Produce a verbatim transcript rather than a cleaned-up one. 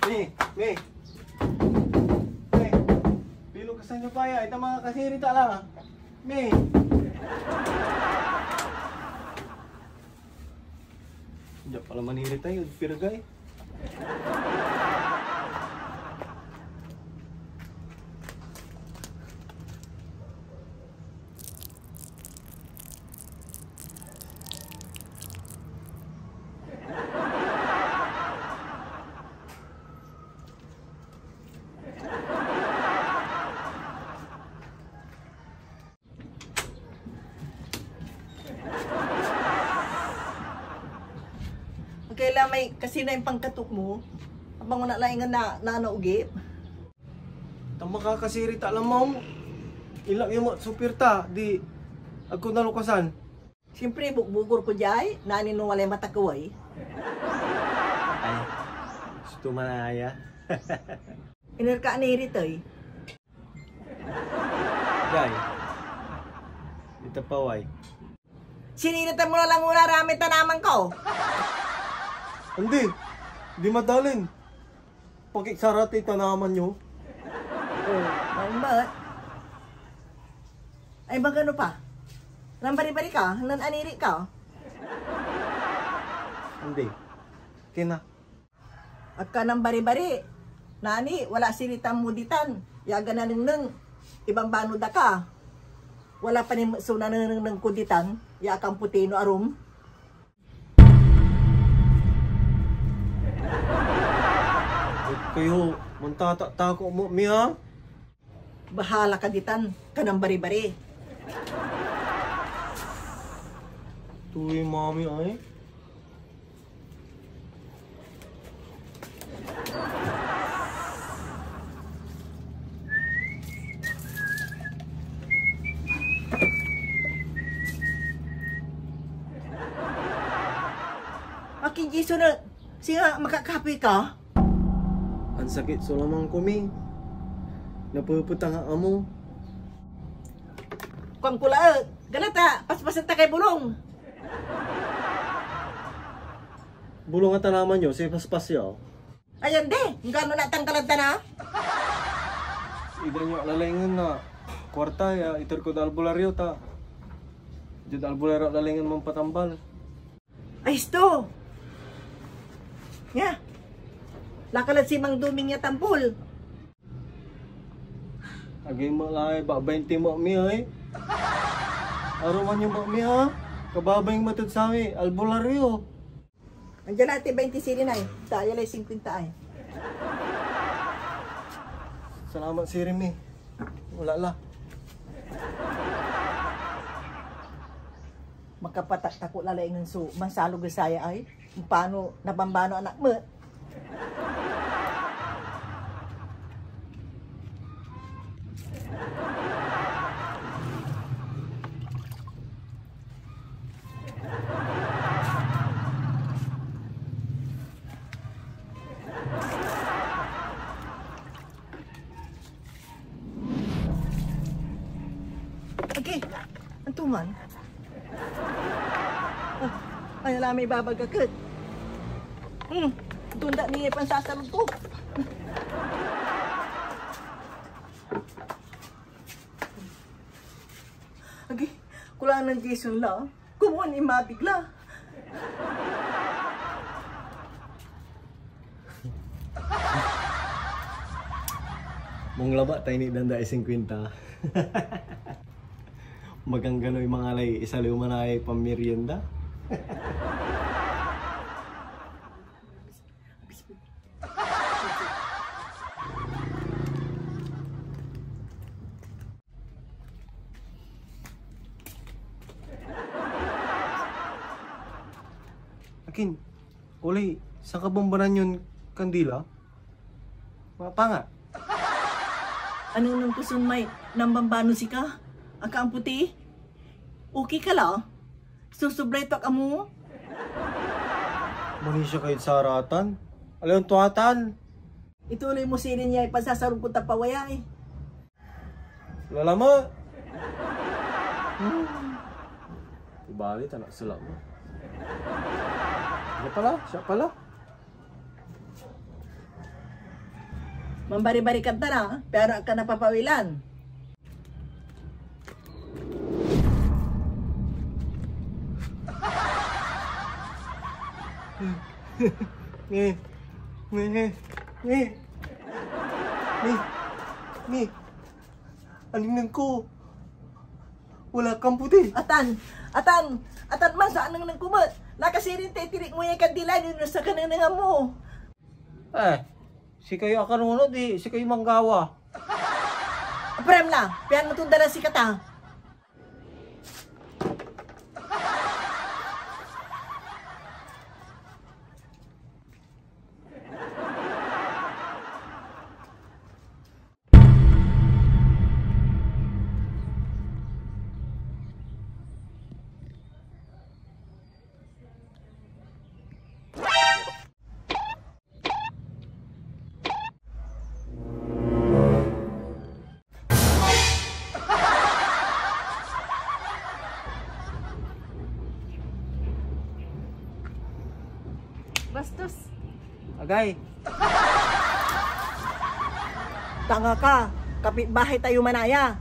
Me, me. Me. Pilo ka sa inyo pa ya, ita mga kasirita la. Me. Diyan pala manirita yun, pirgay. Kailan may kasi na yung pangkatok mo? Abang mo na laingan na, na naugip? Ta makakasirita lamang. Ilak yung mga supir ta, di agko nalukasan. Siyempre, bukbukor ko diay, nani no walay matakeway. Ay, gusto man aya. Iner ka anirit ey. Day, ita paway. Sinirita mo na lang muna ramay tanaman ko. Hindi, di madalin. Pakiksaratay tanaman yo. Oh, maung met. Ay, magano pa? Nambari-bari ka? Nan aniri ka? Hindi. Kina. Agka nambari-bari. Nani, wala siritan mo ditan. Ya aga nanengneng, ibambano da ka. Wala pa ni so nanengneng ko ditan. Ya akamputi no arum. Ba't kayo mantatatako mo, mi, ha? Bahala ka ditan, kanang bari-bari. Tuloy, mami, ay. Akin Jason, singa makakapoy ka? Ansakit so laman ko, mi. Napepetang ak amo. Kuan ko laet, gala ta paspasen ta kay bulong. Bulong a tanaman yo, say paspas yo. Ayan de, anggano natanggalan ta na? Ida nyo lalaingen na kuarta ya iter kod albularyo ta. Diad albularyo lalaingen manpatambal. Ay, sto! Ya. Lakalad si Mang Doming ya tampol. Agay malay, ba, bainti mo mi ay. Aruman yung ba mi ha? Kababaing matod sa mi, albularyo. Andiyan natin bainti sili na eh. Sa aya lay singkwenta ay. Salamat, siri mi. Wala la. Makapataktakot lalay nen so mansalog ed saya ay. Pano nabambano anak met. Agi, anto man? Ah, ay, ala may babagaket. Hmm, tunda niya pansasarog ko. Agi, kulangan Jason la. Kumun imabig la. Mong laba, tay ni danda ay singkwenta. Magangganoy mangalay isaliw manayay pamirienda. Akin, olay, saan ka bambanan yon kandila? Mapanga. Anong nung kusun may nambambano sika? Akaamputi? Okay ka la? Susublay to ak amo? Manisia kayod saratan? Aliwan tuatan? Ituloy mo sirin ya ipansasarog ko tapawayay. Lalama. Hmm. Ibali, tanak sila mo. Ano pala? Siya pala. Mambari-bari kad tara, piano ak ka napapawilan? Ni, ni, ni, ni, ni, ni. Anengneng ko. Wala kan puti. Atan, atan, atan man so anengneng ko met. Nakasirin tay tirik mo yay kandila, nen sa kanengnengan mo. Eh, sikayo akanunot, di sikayo manggawa. Aprem la, pian mo ton dalan sikata. Bastos. Agay. Tanga ka, kapitbahay tayo manaya.